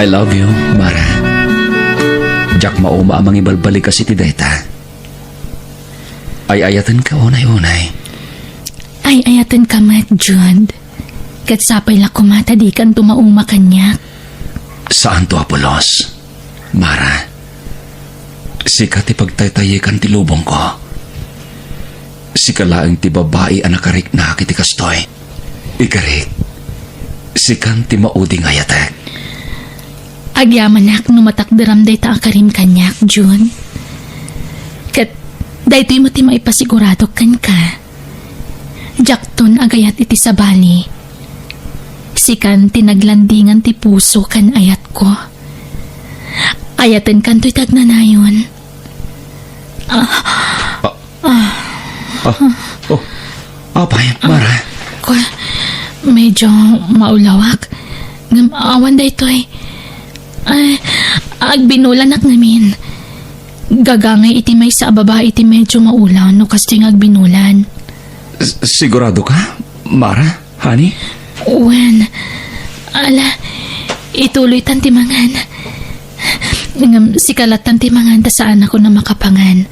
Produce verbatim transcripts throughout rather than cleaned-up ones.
I love you, Mara. Diak mauma a mangibalbalikas iti dayta. Ay-ayatenka unay-unay. Ay-ayatenka met, Jude. Ket sapay la koma ta dikanto mauma kaniak. Saanto a pulos, Mara. Sika ti pagtaytayekan ti lubongko. Sika laeng ti babai a nakariknak iti kastoy. Ikarik, sikan ti maudi nga ayatek. Agyamanak no matakderam dayta a karim kaniak, June. Ket daytoy met ti maipasigurado kenka. Diakton agayat iti sabali. Sikan ti naglandingan ti puso ken ayatko. Ayatenkanto iti agnanayon. Ah. Ah. Ah. Oh. Apay, Mara? Kua, medyo maulawak. Ngem awan daytoy. Ay, agbinulanak ngamin. Gagangay iti maysa a babai ti medyo maulaw no kastoy nga agbinulan. S-, sigurado ka, Mara? Honey? Wen, ala, ituloytan ti mangan. Ngem sika lattan ti mangan ta saanakon a makapangan.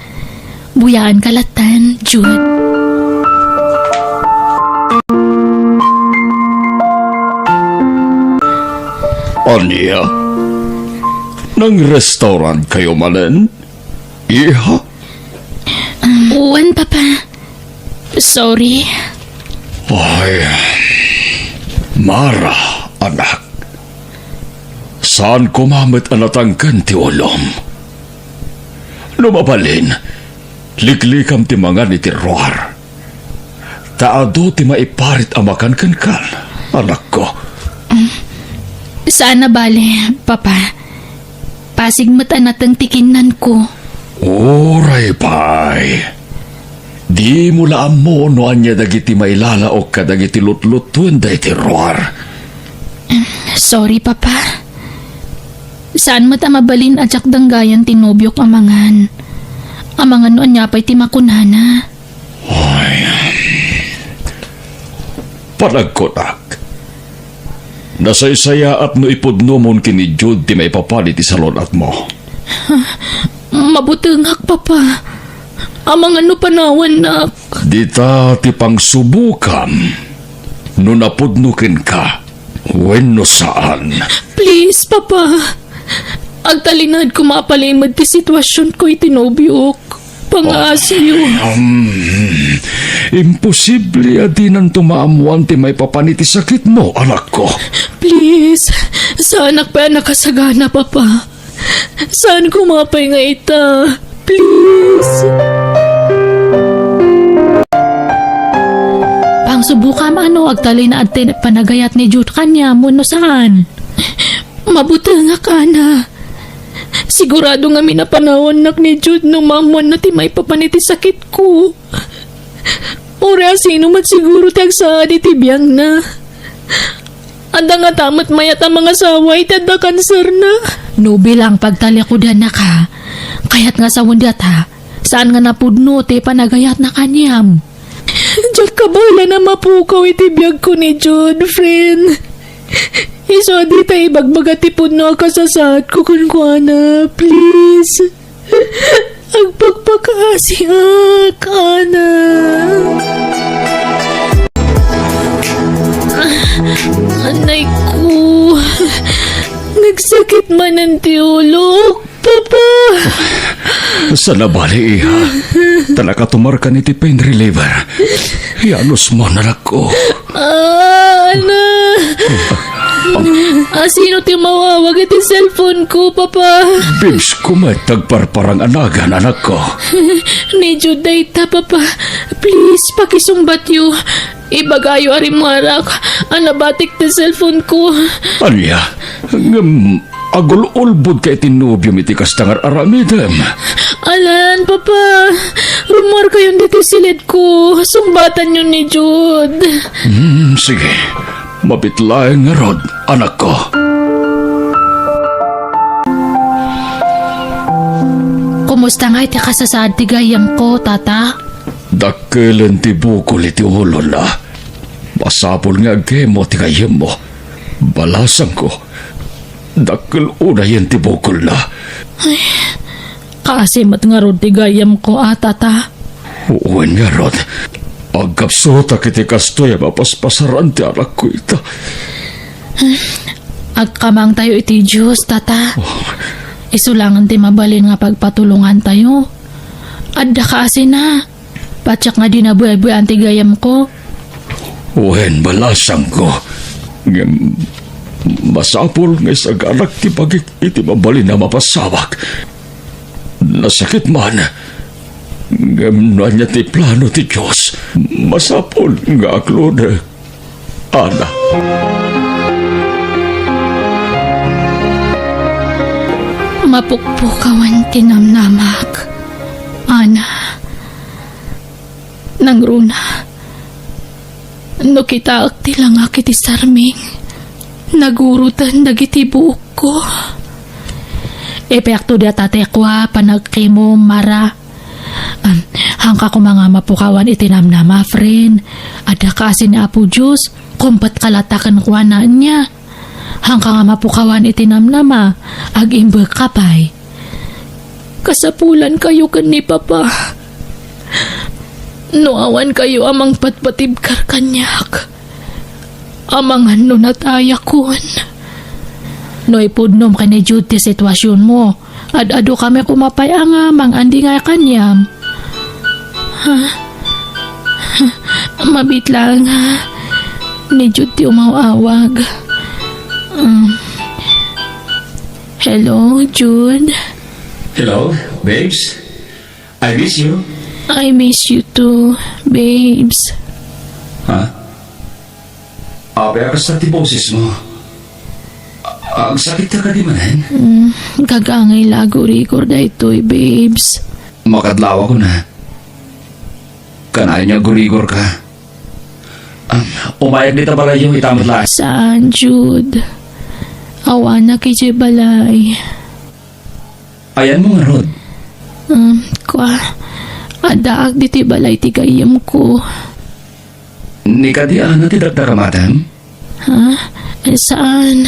Buyaanka lattan, Jude. Ania? Nang-restaurant kayo manen? Iha? Wen, Papa. Sorry. Ay, Mara, anak. Saan koma met a natangken ti ulom. No mabalin, liklikam ti mangan iti ruar. Ta adu ti maiparit a makan kenka, anakko. Saan a bale, Papa. Pasig met a nateng ti kinnanko. Uray pay. Dimo la ammo no ania dagiti mailalaok kadagiti lutlutuen daytoy ruar. Sorry, Papa. Saan met a mabalin a diak danggayan ti nobiok a mangan. Amangan no ania pay ti makunana. Ay. Panagkunak. Nasaysayaat no ipudnomon ken ni Jude ti maipapan iti salun-atmo. Mabutengak, Papa. Amangan no panawannak. Dita ti pangsubokam no napudno kenka wenno saan. Please, Papa. Agtalinaedko mapalimed ti situasionko iti nobiok. Pangaasiyo. Um, imposible a dinanto maammoan ti maipapan iti sakitmo, anakko. Please, saanak pay a nakasagana, Papa. Saan koma pay nga ita? Please. Pangsubokam no agtalinaed ti panagayat ni Jude kaniam wenno saan. Mabutengak, Ana. Sigurado ngamin a panawannak ni Jude no maammoanna ti maipapan iti sakitko. Uray a sino met siguro ti agsaad iti biangna. Adda ngata met mayat a mangasawa iti adda kanserna. No bilang pagtalikudannak, kayat nga sawen dayta, saan nga napudno ti panagayatna kaniam. Diak kabaelan a mapukaw iti biagko ni Jude, friend. Isu a dita ibagbaga ti pudno a kasasaadko kenkuana, please. Agpakpakaasiak, Ana. Anay ko. Nagsakit manen ti ulok. Papa! Saan a bale, iha. Ta nakatumarkan iti pain reliever. Ianusmon, anakko. Ah, Ana! Asino ti mawawag iti cellphone ko, Papa? Bibs ko met ti agparparang a nagan, anakko. Ni Jude dayta, Papa. Please, pakisungbatyo. Ibagayo a rimmuarak a nabatik ti cellphone ko. Ania? Ngem agul-ulbodka iti nobiom iti kasta nga ar-aramidem? Alan, Papa. Rummuarkayon ditoy siled ko. Sungbatanyo ni Jude. Hmm, sige. Mabit laeng ngarud, anakko. Kumusta ngay ti kasasaad ti gayyemko, Tata? Dakkelen ti bukol iti ulona. Masapul nga agkemo ti gayyemmo. Balasangko. Dakkel unayen ti bukelna. Ay, kaasi met ngarud ti gayyemko a, Tata. Wen ngarud, agkapsutak iti kastoy a mapaspasaran ti anakko ita. Agkamangtayo iti Dios, Tata. Oh. Isu laengen ti mabalin nga pagpatulongantayo. Adda kaasina. Patiek nga dina buebuean ti gayyemko. Wen, balasangko. Ngem masapul nga isaganak ti bagik iti mabalin a mapasawak. Nasakit man. Ngem no ania ti plano ti Dios, masapul nga aklonek. Ana. Mapukpukawan ti namnamak. Ana. Nangruna, no kitaek ti langak iti sarming, naguroten dagiti buokko. Epekto dayta ti kua, panagkimo, Mara. Am, hangka koma nga mapukawan iti namnama, friend. Adda kaasi ni Apo Dios, kumpet ka latta kenkuana ania. Hangka nga mapukawan iti namnama, agimbegka pay. Kasapulankayo ken ni Papa. No awankayo a mangpatpatibkar kaniak, amangan no natayakon. No ipudnom ken ni Jude ti situasionmo, ad-adu kami koma pay a nga mangandingay kaniam. Ha? Mabiit laeng, ha? Ni Jude ti umaw-awag. Um, hello, Jude? Hello, babes? I miss you. I miss you too, babes. Ha? Apay a kasta ti boses mo? Agsakit ka kadi manen? Mm, gagangay la agurigor daytoy, babes. Makadlawakon a. Kanayon nga agurigor ka. Um, umayak dita balayyo, ita met laeng. Saan, Jude? Awanak idiay balay. Ayanmo ngarud? Um, kua, addaak ditoy balay ti gayyemko. Ni kadi Ana ti dakdakamatem? Ha? Eh, saan?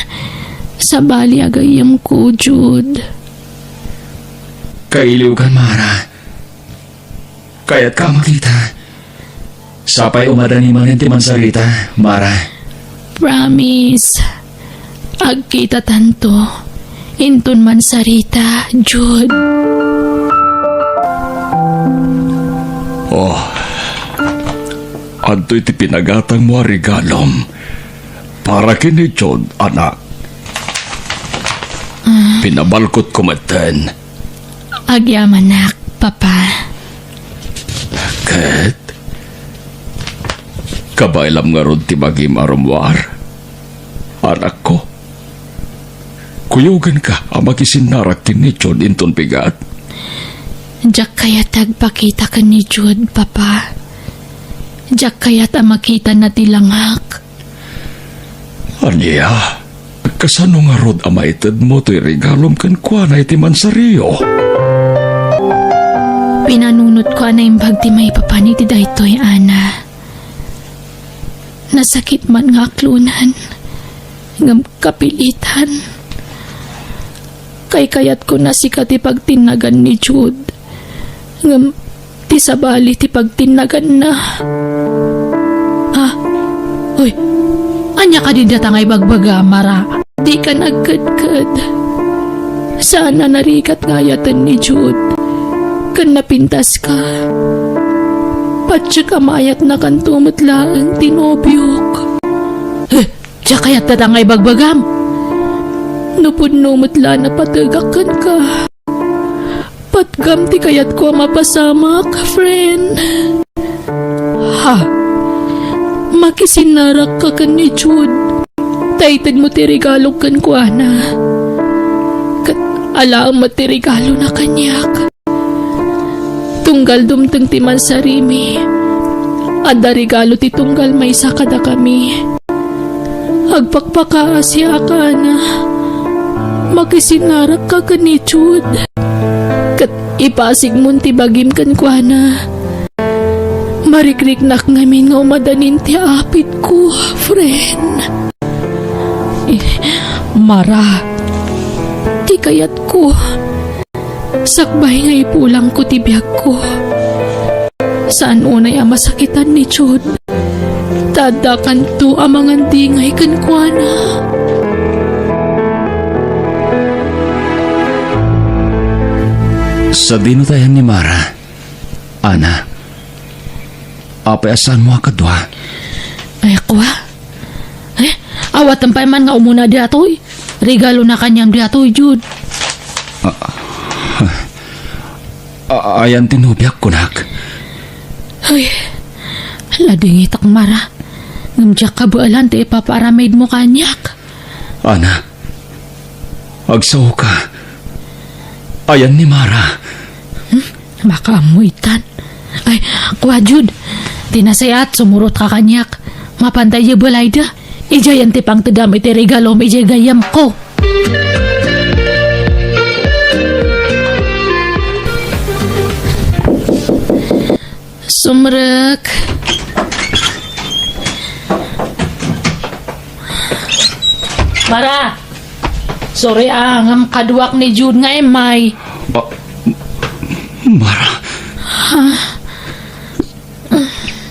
Sabali a gayyemko, Jude. Kailiwkan, Mara. Kayatka a makita. Sapay umadani manen ti mansarita, Mara. Promise. Agkitatanto. Inton mansarita, Jude. Oh. Adtoy ti pinagatangmo a regalom para ken ni Jude, anak. Ah. Pinabalkotko metten. Agyamanak, Papa. Ket, kabaelam ngarud ti bagim a rummuar, anakko? Kuyogenka a makisinnarak ken ni Jude inton bigat? Diak kayat ti agpakita ken ni Jude, Papa. Diak kayat a makitana ti langak. Ania? Kasano ngarud a maitedmo toy regalom kenkuana iti mansario? Pinanunotko a naimbag ti maipapan iti daytoy, Ana. Nasakit man nga aklonan, ngem kapilitan. Kaykayatko a sika ti pagtinnagan ni Jude. Ngem ti sabali ti pagtinnaganna. Ha? Uy, ania kadi dayta nga ibagbaga, Mara? Dikan agkedked. Saan a narigat nga ayaten ni Jude. Ken napintaska. Patiek a maayatnakanto met laeng ti nobiok. Eh, Diak kayat dayta nga ibagbagam. No pudno met la a napategak kenka, patgam ti kayatko a mapasamak, friend. Ha? Makisinnarakka ken ni Jude. Ta itedmo ti regalok kenkuana. Ket alaem met ti regalona kaniak. Tunggal dumteng ti mansarimi, adda regalo ti tunggal maysa kadakami. Agpakpakaasiak, Ana. Makisinnarakka ken ni Jude. Ket ipasigmon ti bagim kenkuana. Marikriknak ngamin nga umadanin ti apitko, friend. Eh, Mara, kayatko. Sakbay nga ipulangko ti biagko. Saan unay a masakitan ni Jude. Ta addakanto a mangandingay kenkuana. Sadino tayan ni Mara? Ana, apay a saanmo a kadua? Ay, kua? Eh, awaten pay man nga umuna diatoy. Regalona kaniam diatoy, Jude. A-, a-, ayan ti nobiak, kunak. Ay, ladingitak, Mara. Ngem diak kabaelan ti ipapaaramidmo kaniak. Ana, agsaoka. Ayan ni Mara. Hmm? Makaammo itan. Ay, kua, Jude. Ti nasayaat, sumurotka kaniak. Mapanta idiay balayda. Idiayen ti pangtedam iti regalom idiay gayyemko. Sumrek. Mara! Sorry, ah, ngem kaduak ni Jude nga immay. Ah, Mara.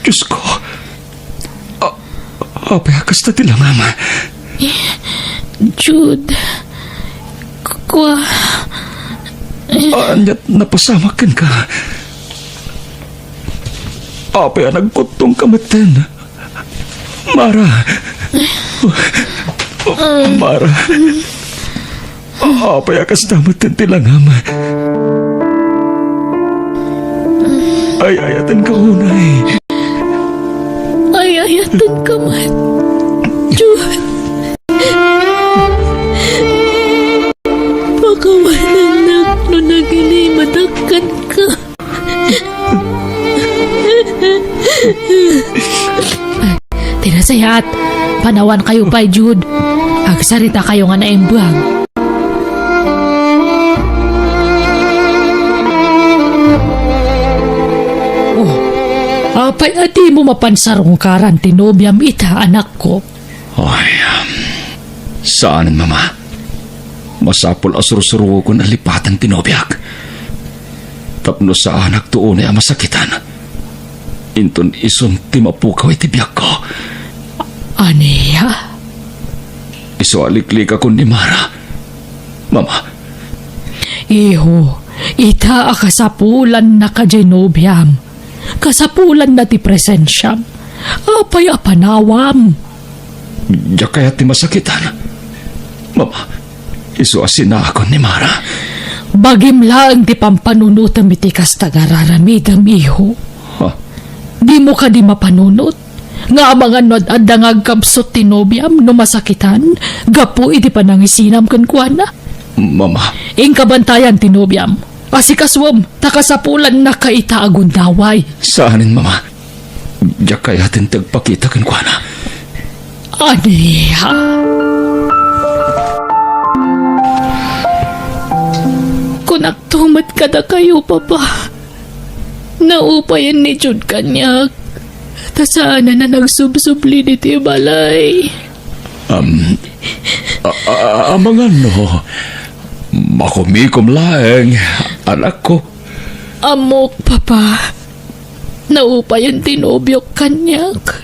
Diyos ko. Ah, apay a kasta ti langam? Jude. Kua. Ania't napasamak kenka? Apay a nagkuttongka metten? Mara. Mara. Apay a kasta met ti langam? Ay-ayatenka unay. Ay-ayatenka met, Jude. Pakawanennak no nagilimedak kenka. Ti nasayaat, panawankayo pay, Jude. Agsaritakayo nga naimbag. Oh, apay a dimo mapan sarungkaran ti nobiam ita, anakko? Ay, saanen, Mama. Masapul a sursurokon a lipaten ti nobiak. Tapno saanakto unay a masakitan. Inton isun ti mapukaw iti biagko. Ania? Isu a liklikakon ni Mara. Mama. Iho, ita a kasapulanna kadi nobiam. Kasapulanna ti presensiam. Apay a panawam? Diak kayat ti masakitan. Mama, isu a sinaakon ni Mara. Bagim laeng ti pampanunotem iti kasta nga ar-aramidem, iho. Ha? Dimo kadi mapanunot nga amangan no ad-adda nga agkabsut ti nobiam no masakitan gapu iti panangisinam kenkuana? Mama. Inka bantayan ti nobiam. Asikasuem, ta kasapulannaka ita a gundaway. Saanen, Mama. Diak kayaten ti agpakita kenkuana. Ania? Kunakto met kadakayo, Papa. Naupayen ni Jude kaniak. Ta saanen a nagsubsubli ditoy balay. Am, a, a, amangan no makumikom laeng, anakko. Ammok, Papa. Naupayen ti nobiok kaniak.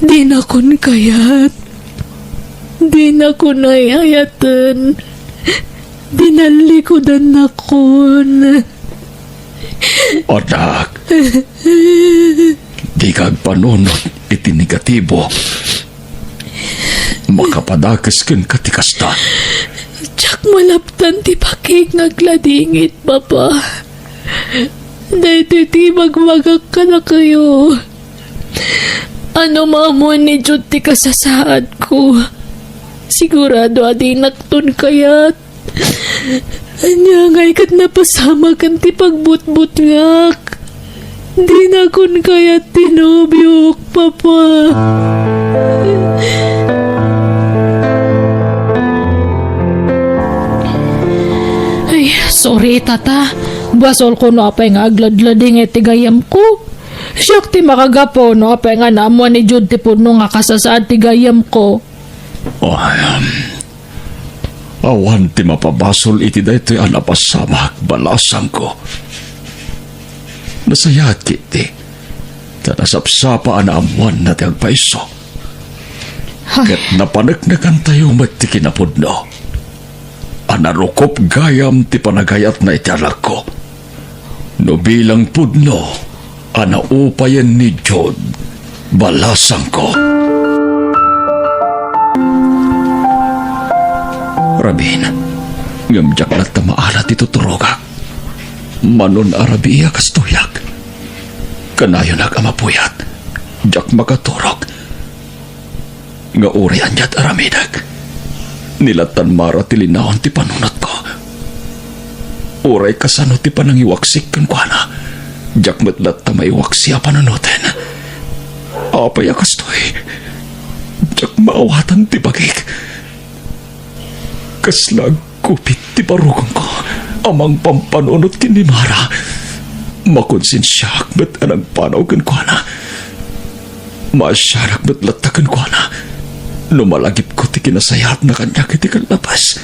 Dinakon kayat. Dinakon ay-ayaten. Dinallikudannakon. Anak, dika agpanunot iti negatibo. Makapadakes kenka ti kasta. Diak malaptan ti pakik nga agladingit, Papa. Daytoy ti ibagbagak kadakayo. Ammom a ammoen ni Jude ti kasasaadko. Sigurado a dinakton kayat. Ania ngay ket napasamaken ti pagbutbutngak? Dinakon kayat ti nobiok, Papa. Ay, sorry, Tata. Basolko no apay nga agladladingit ti gayyemko. Siak ti makagapu no apay nga naammoan ni Jude ti pudno nga kasasaad ti gayyemko. Oh, um, Awan ti mapabasol iti daytoy a napasamak, balasangko. Nasayaat ketdi, ta nasapsapa a naammoanna ti agpayso. Ay. Ket napaneknekantayo met ti kinapudno a narukop gayam ti panagayatna iti anakko. No bilang pudno a naupayen ni Jude, balasangko. Rabiin, ngem diak latta maala ti tuturogak. Mano a rabii a kastoyak. Kanayonak a mapuyat, diak makaturog. Nga uray aniat aramidek, ni lattan Mara ti linaon ti panunotko. Uray kasano ti panangiwaksik kenkuana, diak met latta maiwaksi a panunoten. Apay a kastoy? Diak maawatan ti bagik. Kasla agkupit ti barukongko a mangpampanunot ken ni Mara. Makonsensiaak met a nagpanaw kenkuana. Maasianak met latta kenkuana no malagipko ti kinasayaatna kaniak iti kallabas.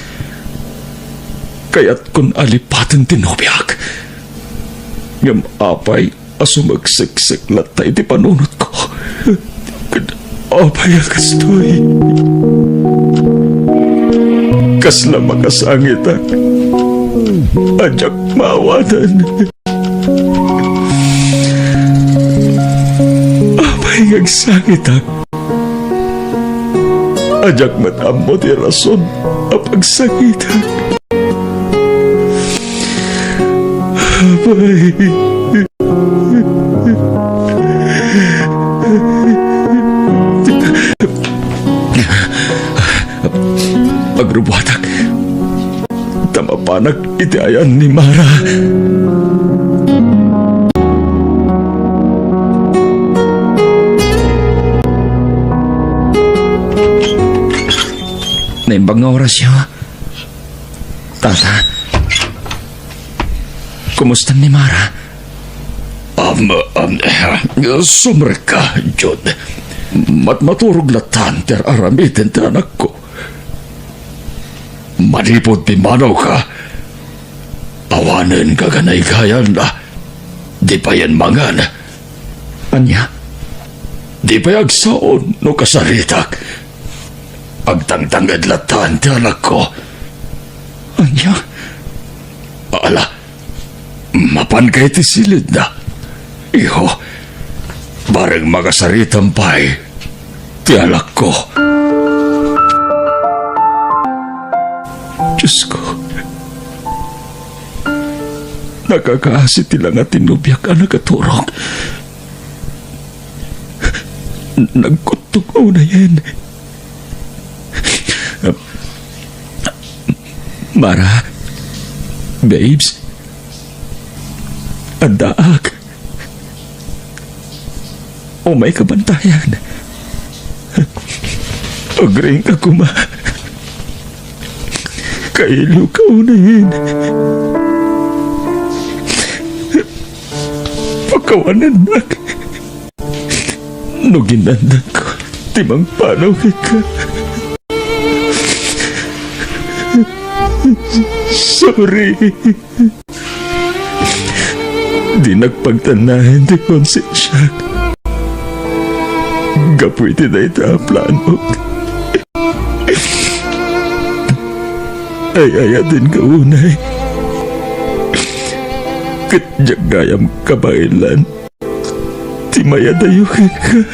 Kayatkon a lipaten ti nobiak. Ngem apay a sumagseksek latta iti panunotko? Ket apay a kastoy? Kasla makasangitak a diak maawatan. Apay nga agsangitak a diak met ammo ti rason a pagsangitak? Apay. Agrubuatak ta mapanak iti ayan ni Mara. Naimbag nga orasyo, Tata. Kumustan ni Mara? Am, am, sumrekka, Jude. Matmaturog lattan ti ar-aramiden ti anakko. Manipud pimmanawka, awanen gaganaygayam, di payen mangan. Ania? Di pay agsao no kasaritak. Agtangtanged lattan ti anakko. Ania? Ala, mapanka iti silidna. Iho, bareng makasaritam pay ti anakko. Diosko, nakakaasi ti langa ti nobiak a nakaturog. Nagkuttok unayen. Mara, babes, addaak. Umayka bantayan. Agriingka koma. Kailiwka unayen. Pakawanennak no ginandanko ti mangpanaw kenka. Sorry. Dinak pagtannaen ti konsensiak gapu iti dayta a planok. Ay-ayatenka unay. Ket diak gayam kabaelan ti mayadayo kenka.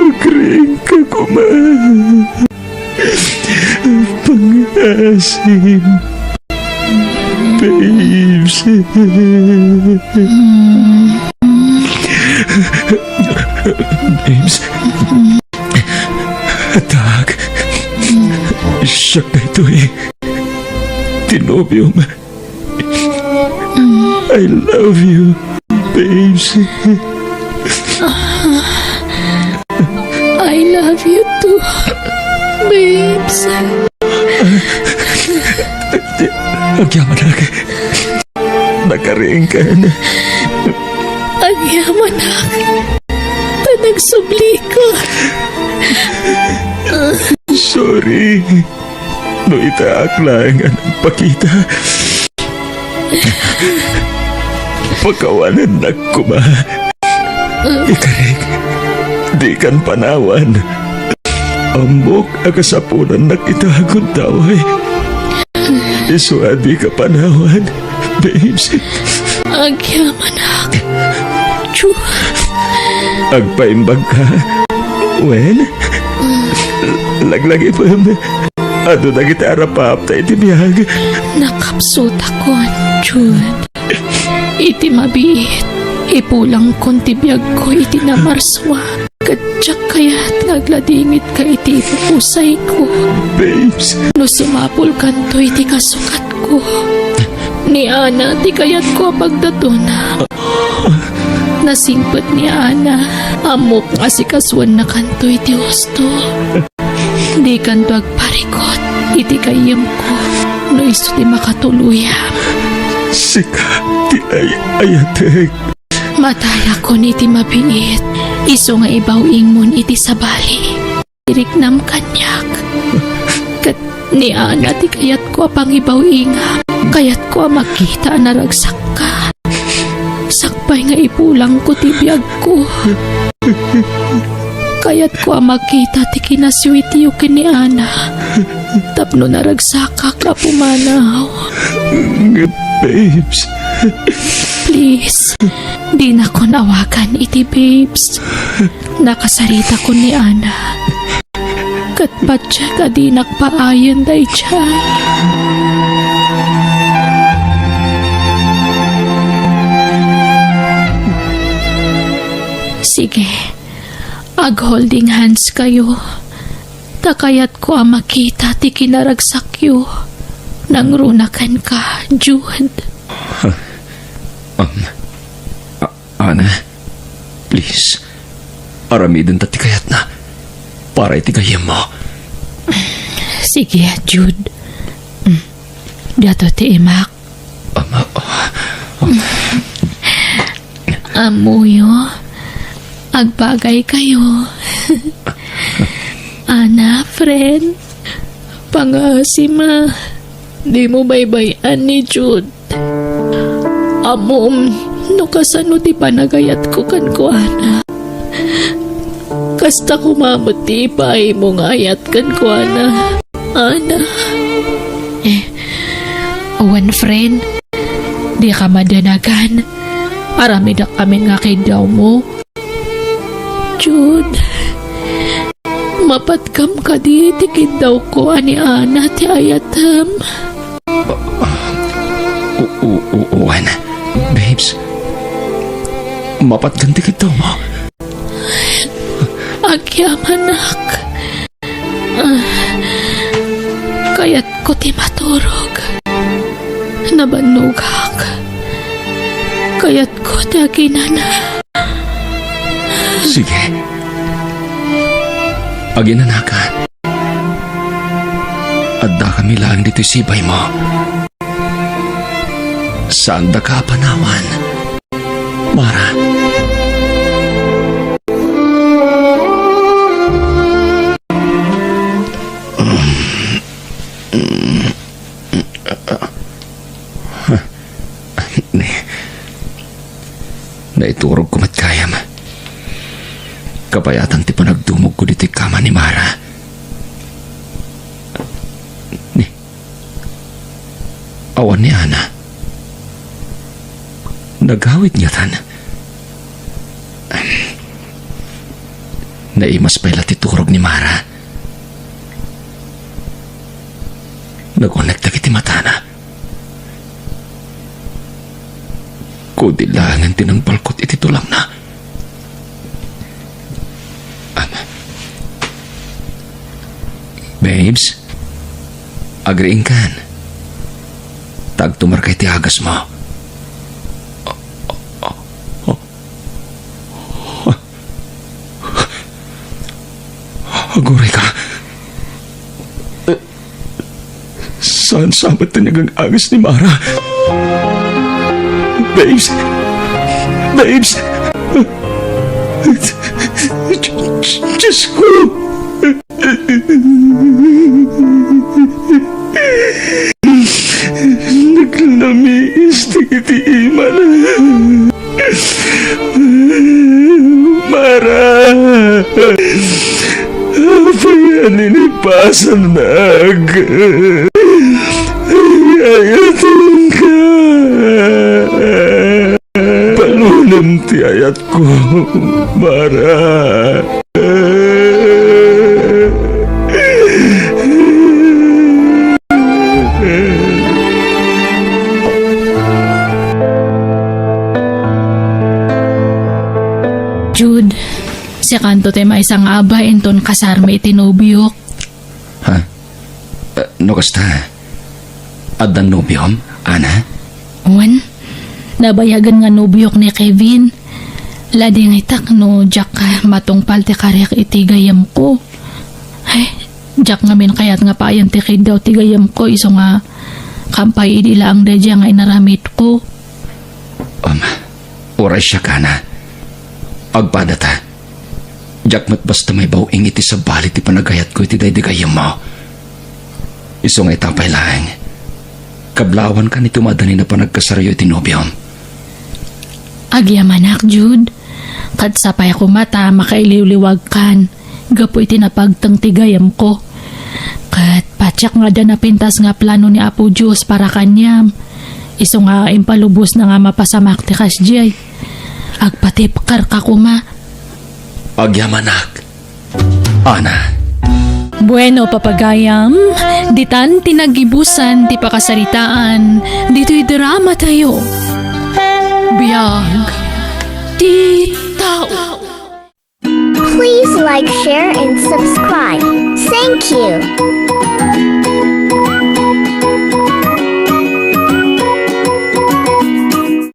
Agriingka koma. Pangaasim, babes. Babes. Addaak. Siak daytoy. Ti nobiom. I love you, babes. I love you too, babes. Agyamanak. Nakariingkan. Agyamanak. Ta nagsublika. No itaak laeng a nagpakita, pakawanennak koma. Ikarik, dikan panawan. Ammok a kasapulannak ita a gundaway. Isu a dika panawan, babes. Agyamanak. Chua. Agpaimbag ka. Wen? Laglagipem. Adu dagiti arapapta iti biag. Nakapsutakon, Jude. Iti mabiit, ipulangkon ti biagko iti namarsua. Ket diak kayat nga agladingitka iti ipupusayko. Babes. No sumapulkanto iti kasukatko, ni Ana ti kayatko a pagdatona. Nasingpet ni Ana, ammok nga asikasuennakanto iti husto. Dikanto agparikut iti gayyemko no isu ti makatuluyam. Sika ti ay-ayatek. Matayakon iti mabiit, isu nga ibaw-ingmon iti sabali. Iriknam kaniak. Ket ni Ana ti kayatko a pangibaw-ingam. Kayatko a makita a naragsakka. Sakbay nga ipulangko ti biagko. Kayatko a makita ti kinasweetyo ken ni Ana. Tapno naragsakak a pumanaw. Nga babes. Please, dinakon awagan iti babes. Nakasaritakon ni Ana. Ket patiek a dinak paayen daydiay. Sige, ag-holding hands kayo. Ta kayatko a makita ti kinaragsakyo. Nangruna kenka, Jude. Um, a-, Ana, please, aramidenta ti kayatna para iti gayyemmo. Sige, Jude. Mm. Diato ti imak. Ama, ah, ah. Ammoyo, agbagay kayo. Ana, friend, pangaasim a dimo baybay-an ni Jude. Ammom no kasano ti panagayatko kenkuana. Kasta koma met ti ipaaymo nga ayat kenkuana, Ana. Eh, wen, friend, dika madanagan. Aramidek amin nga kiddawmo. Jude, mapatgam kadi ti kiddawko a ni Ana ti ayatem? O-, o-, o-, wen, babes, mapatgam ti kiddawmo? Agyamanak. Ah, kayatko ti maturog. Nabannogak. Kayatko ti aginana. Sige. Aginanaka. Addakami laeng ditoy sibaymo. Saandaka a panawan, Mara. Naiturogko met gayam. Kabayatan ti panagdumogko ditoy kama ni Mara. Ni, Awan ni Ana. Nagawid ngatan. Naimas pay la ti turog ni Mara. Naguneg dagiti matana. Kudil laengen ti nangbalkot iti tulangna. Ama. Babes, agriingkan. Ta agtumarka iti agasmo. Aguray ka. Saan sa met ti nagang-agas ni Mara? Babes! Babes! Diyos ko! iti imana. Mara, apay a ninipasannak? Ayatenka. Balunem ti ayatko, Mara. Jude, sikanto ti maysa nga abay inton kasarmi iti nobiok. Ha? Eh, no kasta, addan nobiom, Ana? Wen, nabayagen nga nobiok ni Kevin. Ladingitak no diak matungpal ti kariak iti gayyemko. Ay, diak ngamin kayat nga payen ti kiddaw ti gayyemko isu nga kampay idi laeng daydiay nga inaramidko. Um, uray siak, Ana. Agpadata. Diak met basta maibaw-ing iti sabali ti panagayatko iti daydi gayyemmo. Isu nga ita pay laeng, kablawankan iti madani a panagkasaryo iti nobiom. Agyamanak, Jude. Ket sapay koma ta makailiwliwagkan gapu iti napagteng ti gayyemko. Ket patiek nga adda napintas nga plano ni Apo Dios para kaniam. Isu nga impalubosna nga mapasamak ti kasdiay. Agpatibkerka koma. Agyamanak, Ana. Bueno, papagayam, ditan ti nagibusan ti pakasaritaan ditoy dramatayo. Biag ti tao. Please like, share, and subscribe. Thank you.